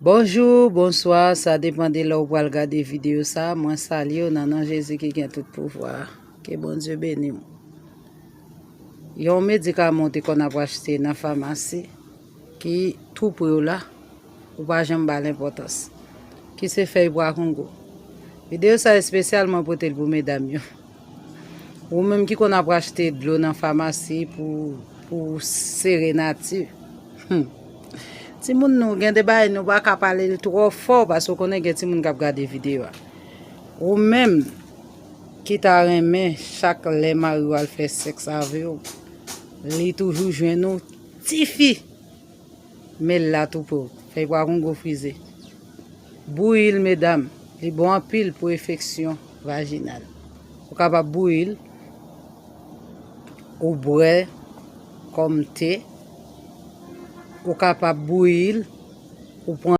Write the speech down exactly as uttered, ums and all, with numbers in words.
Bonjou, bonswa, sa depann de lè w pral gade videyo sa. Mwen salye w nan non Jezi ki gen tout pouvwa. Ke Bondye beni w. Yon medikaman w te konn ap achte nan famasi ki tou pre w la, ou pa janm ba l enpòtans, ki se fèy pwa kongo. Videyo sa espesyalman pote l pou medam yo. Ou menm ki konn ap achte dlo nan famasi pou, pou sere nati. Hmm. Timoun nou, gen de bagay nou pa ka pale l twò fò, paske w konnen gen timoun k ap gade videyo a. Ou menm ki ta renmen chak lè mari w al fè sèks avè w, li toujou jwenn ou, tifi. Men l la tou pre w. Fèy pwa kongo frize. Bouyi l, medam. Li bon anpil pou enfeksyon vajinal. Ou kapab bouyi l, ou bwè kòm te. Ou kapab bouyi l, ou pran